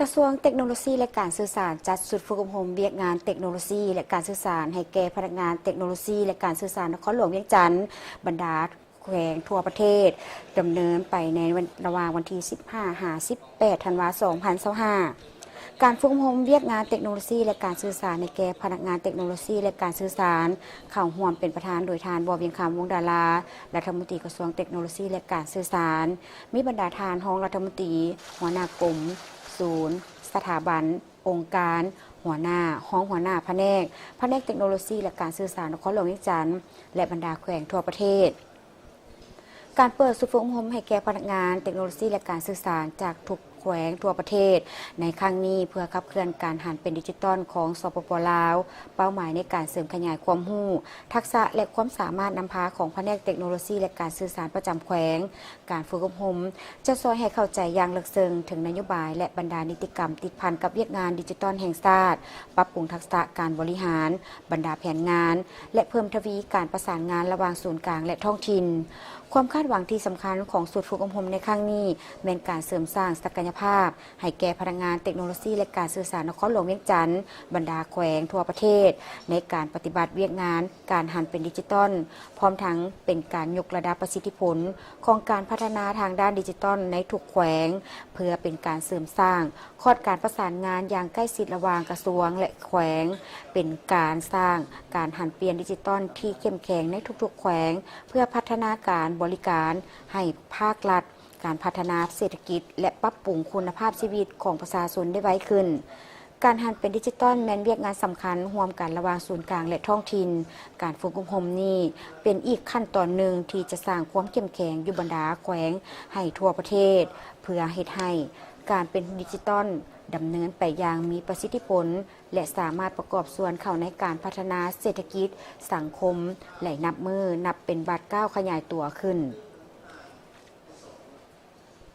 ກະຊວງເຕັກໂນໂລຊີ ແລະ ການສື່ສານ ຈັດຊຸດຝຶກອົບຮົມວຽກງານເຕັກໂນໂລຊີ ແລະ ການສື່ສານ ໃຫ້ແກ່ພະນັກງານເຕັກໂນໂລຊີ ແລະ ການສື່ສານນະຄອນຫຼວງວຽງຈັນ ບັນດາແຂວງທົ່ວປະເທດ ດຳເນີນໄປໃນວັນ ລະຫວ່າງວັນທີສິບຫ້າ ຫາ ສິບແປດ ທັນວາ ສອງພັນຊາວຫ້າ. ການຝຶກອົບຮົມວຽກງານເຕັກໂນໂລຊີ ແລະ ການສື່ສານ ໃຫ້ແກ່ພະນັກງານເຕັກໂນໂລຊີ ແລະ ການສື່ສານ ເຂົ້າຮ່ວມເປັນປະທານໂດຍທ່ານ ວໍ ວຽງຄຳ ວົງດາລາ ລັດຖະມົນຕີກະຊວງເຕັກໂນໂລຊີ ແລະ ການສື່ສານ, ມີບັນດາທ່ານຮອງລັດຖະມົນຕີ, ຫົວໜ້າກົມ, ສູນ, ສະຖາບັນ, ອົງການ, ຫົວໜ້າ, ຮອງຫົວໜ້າພະແນກ, ພະແນກເຕັກໂນໂລຊີ ແລະ ການສື່ສານນະຄອນຫຼວງວຽງຈັນ ແລະ ບັນດາແຂວງທົ່ວປະເທດ. ການເປີດຊຸດຝຶກອົບຮົມໃຫ້ແກ່ພະນັກງານເຕັກໂນໂລຊີ ແລະ ການສື່ສານຈາກທຸກແຂວງທົ່ວປະເທດ ໃນຄັ້ງນີ້ ເພື່ອຂັບເຄື່ອນການຫັນເປັນດິຈິຕອນຂອງ ສປປ ລາວ, ເປົ້າໝາຍໃນການເສີມຂະຫຍາຍຄວາມຮູ້, ທັກສະ ແລະ ຄວາມສາມາດນຳພາຂອງພະແນກເຕັກໂນໂລຊີ ແລະ ການສື່ສານປະຈຳແຂວງ. ການຝຶກອົບຮົມຈະຊ່ວຍໃຫ້ເຂົ້າໃຈຢ່າງເລິກເຊິ່ງເຖິງນະໂຍບາຍ ແລະ ບັນດານິຕິກຳຕິດພັນກັບວຽກງານດິຈິຕອນແຫ່ງຊາດ, ປັບປຸງທັກສະການບໍລິຫານ, ບັນດາແຜນງານ ແລະ ເພີ່ມທະວີການປະສານງານລະຫວ່າງສູນກາງ ແລະ ທ້ອງຖິ່ນ. ຄວາມຄາດຫວັງທີ່ສຳຄັນຂອງຊຸດຝຶກອົບຮົມໃນຄັ້ງນີ້ ແມ່ນການເສີມສ້າງສັກກະຍະພາບໃຫ້ແກ່ພະນັກງານເຕັກໂນໂລຊີ ແລະ ການສື່ສານນະຄອນຫຼວງວຽງຈັນ ບັນດາແຂວງທົ່ວປະເທດ ໃນການປະຕິບັດວຽກງານການຫັນເປັນດິຈິຕອນ, ພ້ອມທັງເປັນການຍົກລະດັບປະສິດທິຜົນຂອງການພັດທະນາທາງດ້ານດິຈິຕອນໃນທຸກແຂວງ, ເພື່ອເປັນການເສີມສ້າງຂອດການປະສານງານຢ່າງໃກ້ຊິດລະຫວ່າງກະຊວງ ແລະ ແຂວງ, ເປັນການສ້າງການຫັນປ່ຽນດິຈິຕອນທີ່ເຂັ້ມແຂງໃນທຸກໆແຂວງ ເພື່ອພັດທະນາການບໍລິການໃຫ້ພາກລັດ, ການພັດທະນາເສດຖະກິດ ແລະ ປັບປຸງຄຸນນະພາບຊີວິດຂອງປະຊາຊົນໄດ້ໄວຂຶ້ນ. ການຫັນເປັນດິຈິຕອນແມ່ນວຽກງານສຳຄັນຮ່ວມກັນລະຫວ່າງສູນກາງ ແລະ ທ້ອງຖິ່ນ. ການຝຶກອົບຮົມນີ້ເປັນອີກຂັ້ນຕອນໜຶ່ງທີ່ຈະສ້າງຄວາມເຂັ້ມແຂງຢູ່ບັນດາແຂວງໃຫ້ທົ່ວປະເທດ, ເພື່ອເຮັດໃຫ້ການເປັນດິຈິຕອນດຳເນີນໄປຢ່າງມີປະສິດທິຜົນ ແລະ ສາມາດປະກອບສ່ວນເຂົ້າໃນການພັດທະນາເສດຖະກິດ, ສັງຄົມ ແລະ ນັບມື້ນັບເປັນບາດກ້າວຂະຫຍາຍຕົວຂຶ້ນ.